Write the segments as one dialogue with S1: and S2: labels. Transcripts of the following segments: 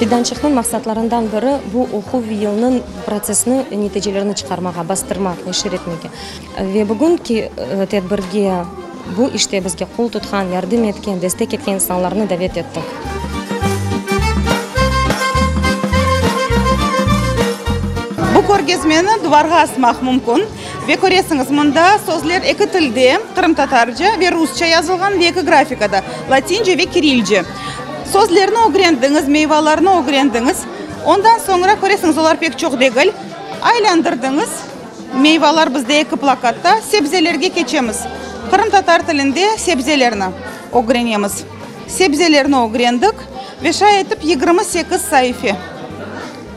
S1: Fidançıqnıñ maqsatlarından biri, bu oquv yılınıñ protsessiniñ neticelerini çıqarmağa, bastırmaq, neşir etmege. Ve bugünki tedbirge bu işte bizge qol tutqan, yardım etken, destek etken insanlarnı davet ettik.
S2: Bu körgezmeni duvarğa asmaq mümkün. Ve köresiñiz, mında sözler eki tilde, qırımtatarca ve rusça yazılğan ve eki grafikada, latince ve kirilce. Sözlerni ögrendiñiz, meyvalarnı ögrendiñiz. Ondan soñra, köresiñiz, olar pek çoq degil, aylandırdıñız. Meyvalar bizde eki plakatta, sebzelerge keçemiz. Qırımtatar tilinde sebzelerni ögrenemiz. Sebzelerni ögrendik ve şay etip 28 saife.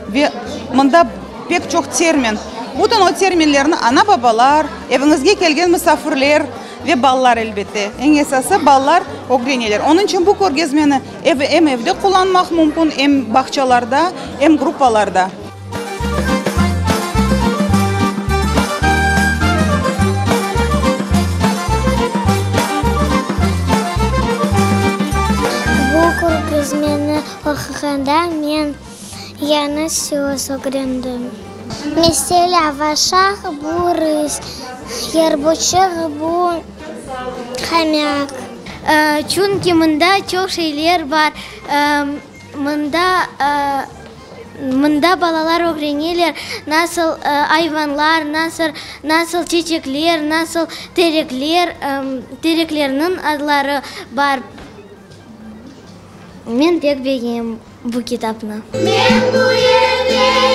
S2: Ve mında pek çoq termin. Bütün o terminlerni ana-babalar, eviñizge kelgen musafirler ve balalar, elbette, eñ esası balalar ögreneler. Onıñ içün bu körgezmeni em evde qullanmaq mümkün, em bağçalarda, em gruppalarda.
S3: Bu körgezmeni oquğanda men Yañı söz ögrendim. Meselâ, vaşaq, bu rıs, yerboçıq, bu homâk.
S4: Çünki mında çoq şeyler bar. Mında, mında balalar ögreneler, nasıl ayvanlar, nasıl, nasıl çeçekler, nasıl terekler, tereklerniñ adları bar. Men pek begenem bu kitapnı.
S3: Men bu yerde.